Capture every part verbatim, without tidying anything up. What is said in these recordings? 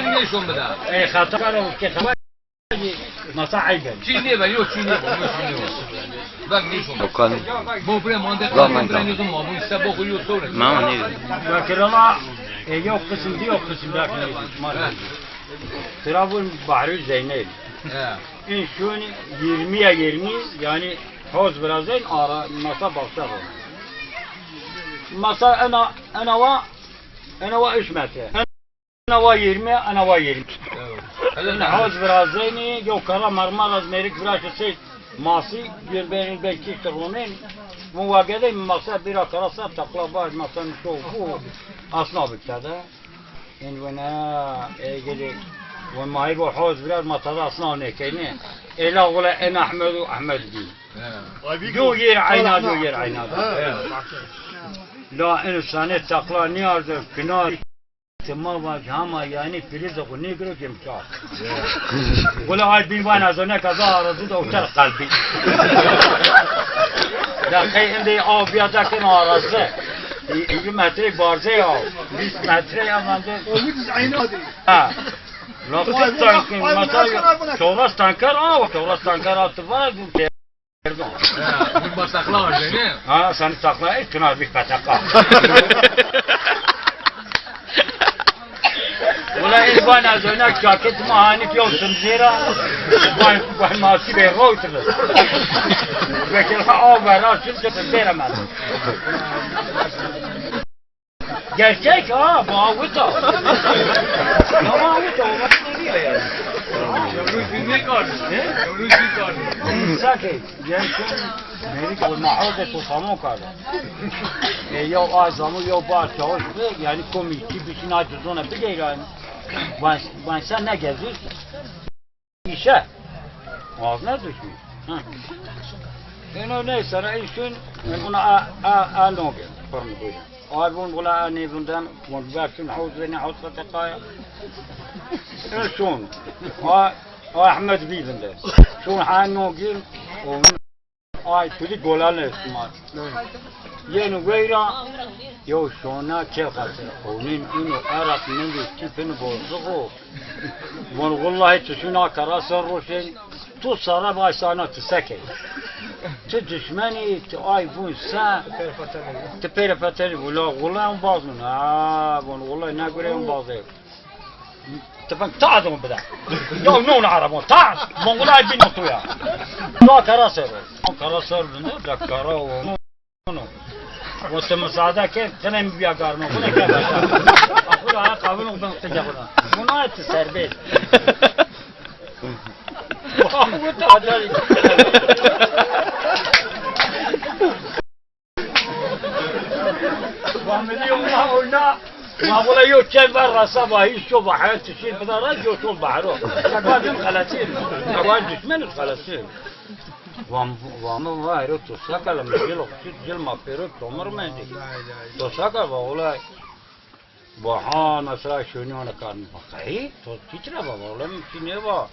Nêşon bida. Ey, xata karo ke xeber. Masa eyb e. Çî nêbe, yo çî nêbe, yo çî nêbe. Bak nêşon. Dokan. Bo bire mande, bo bire nêzon ma, bo işte bo yo sore. Mama ne? Bakırala, e, yok kısım diyor, kısım bırakın. Tira bu Bahri Zeynep. He. În şûn yirmi ya yirmi, yanî hoz virazenî ara masa baxça ro. Masa ena, ena wa, ena wa üç metre. Ena wa yirmi, ena wa yirmi. Evet. Ena hoz virazenî, yo kara marmar az merik viraşi sey masi, gün ben, ben kişti ronen. Mu wa gedey masa bira kara sa takla bar, masa nişo bu, asna bikta da. În wena, e, gele, wena ma ey bo hoz biraz ma tada asna nêkenî. Ela wela en Ahmed û Ahmed bî. He. Yo yer eyna, yo yer eyna. He. La însanê takla nîyarde, kina. Ti ma vac hama yanî pîlîza xo nêgiro cem çar. Wela ay bîn van ez ne kaza arazî de uter kalbî. Da qey ende av biya da ken arazî. Hîrî metre barze ya. Vîst metre ya mende. O vîst eyna de. Ha. La qey tanker, masa çewres tanker av, çewres tanker av tu var. Ha, bu basakla var ne? Ha, sen takla et, kına bir pataka. Ulan ez bana dönek ceket mi hanif yok sımzera. Vay, vay, masi be roytur. Belki o vera şimdi sımzera mı? Gerçek ha, bu avuta. Ama avuta, o nasıl oluyor yani? Yavrucu ne kadar? He? Yavrucu ne kadar? Sakin. Gerçek. Merik olma, o da tutamam kadar. E, ya azamı, ya bar çavuş, yani komik ki bütün acizona bir de yani. Ben, ben sen ne geziyorsun? İşe. Ağzına düşmüş. Ha. Eno neyse, ne işin, buna a, a, a noge, formu buyurun. Ay bun bula a ne bundan, bun versin, havuz ve ne havuz fatakaya. En son, a, a Ahmet bilinde. Son ha noge, onun, ay tuli golan esma. Yeni veyra, yo şona ke xatir, onun unu Arap mendî tipini bozdu o. Von wellahî tu şuna kara ser roşên, tu sara vay sana tu seke. Tu düşmenî, tu ay vun se, tu pêre fetelî vula, wellahî on bazun. Ha, von wellahî ne gure on bazê. Tu ben ta don bida. Ya non arabon, ta, von wellahî bin tu ya. Tu kara ser. Kara ser bin, da kara o. Bunu. O ti misade ke, tine mi biya garno, bunu ke bata. Akura ha kavun o ben tine buna. Buna et serbest. Acayip. Vamili oyna oyna. Ma bula yo çel ver rasa va hiç yo va hayat çişir bida ra yo sol bahro. Kadın kalasin. Kadın düşmen kalasin. Vam, vamo va ero to saka la mi cil, cil ma pero tomir mendî. To saka va olay. Va ha mesela şunu ona karnı. Hey, to titre va, va olay mi çi ne va.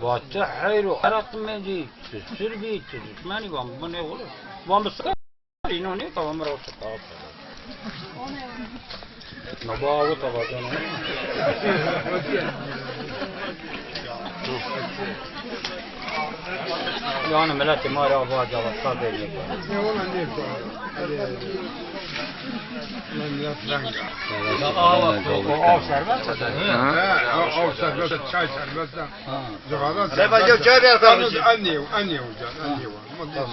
Va ti heyro Arap mendî, tu sir bî, tu düşmeni va, bu ne olur. Va mi saka. Îno nê, tamam, ra usta, tamam. Na ba, o tamam, tamam. Yani milletê ma ra va cevap bênê. Ne olan ne? Lan ya, lan ya. Ya, awa, o, o, o serbest mi? Ha, o, o serbest, çay serbest. Ha. Cigara serbest. Seba, yo çay bir arkadaş. Anne, anne hocam, anne var. Tamam.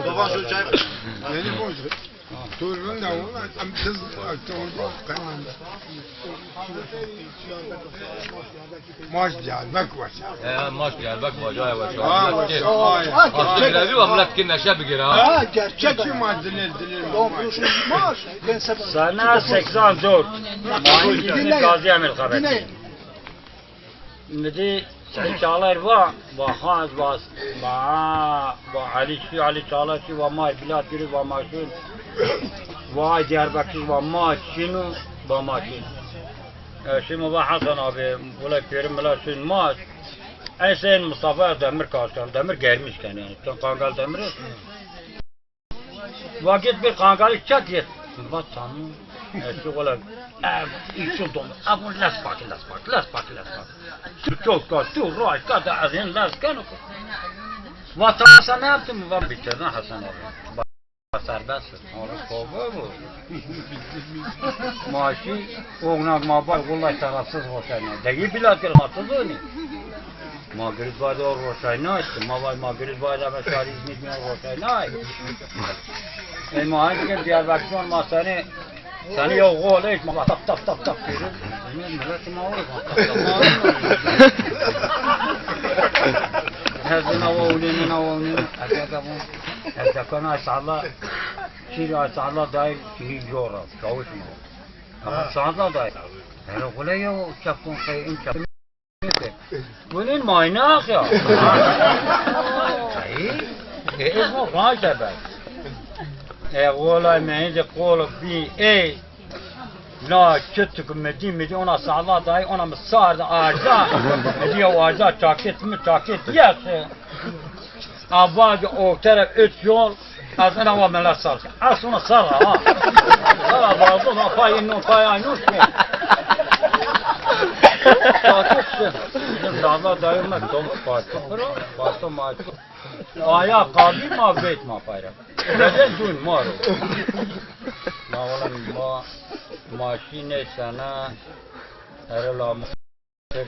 Baba şu çay. Beni boş ver. Torunun da o, kız, torunun. Maç Diyarbakır var. He, maç Diyarbakır var, ya, var. Ha, var, var. Aslında bir abi, millet ki neşe bir kere, ha. Ha, gerçek. Kim var, dilin, dilin. Doğru, maç. Sana seksen dört. Dinle. Gazi Emir Kabeti. Dinle. Mi dî Seîd Çağlar va, va Xan, va, va, va Elî şî, Elî Çağlar şî, va ma bilat girî, va ma şin. Va Diyarbakir, va ma şinu, va ma şin. E, şimdi va Hasan abi, bulay pêrin mila şin ma. En sen Mustafa Demir Kaşkan, Demir gelmiş yani. Sen Kangal Demir. Va git bir Kangalî çek git. Va tamam. Eşi wala, e, îşo dom. Abon les bak, les bak, les bak, les bak. Tu çok ka, tu roy ka da azin les keno. Vata sen ne yaptın mı? Ben bitirdim Hasan abi. Serbest. Onu kova bu. Maaşı, oğlan ma bay, vallahi tarafsız roşayna. Degi bilat kırmasız onu. Ma giriz bayda o roşayna işte. Ma bay ma giriz bayda ve şari İzmir mi roşayna. E ma hangi Diyarbakır ma seni Seni ya oğul hiç ma tap tap tap tap. Millet ma oğul tap tap tap. Hezin ava ulinin ava ulinin. Ezde bu. Ezde kana salla. Çiri salla dair çiri yora. Çavuş mu? Ama salla dair. Her okula ya o çapkın sayın çapkın. Bunun maynak ya. Ay, e, ez no rahat eder. E, olay meyince kolu bir, ey, la, çötük medi, medi, ona sağla dahi, ona mı sardı ağaca. Medi ya ağaca, çaket mi, çaket, yes. Abacı o taraf üç yol, az ena wa mela sar. Aslında sar ha. Sar bazı da pay no pay aynı şey. Takip sen. Bizim dağda dayım da dolu parça. Parça maçı. Aya kabi ma bet ma payra. Gece dün maro. Ma oğlum ma maşine sana. Erela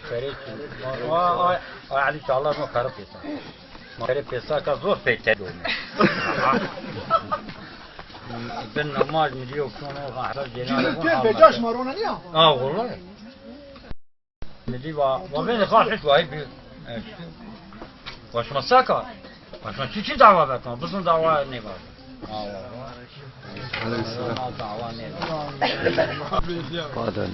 Pere çi? Ay, ay, ay, Ali Çağlar mı karı pesa. Ma karı pesa ka zor peyte dönme. Ben namaz mı diyor ki onu rahra cenab-ı Hak. Becaş marona niye? Ha, vallahi. Mi di va, va ben de kalk hiç vay bir. Başma saka. Başma çiçi dava bekma. Bizim dava ne var? Ha, vallahi. Aleyküm selam. Dava ne var? Pardon.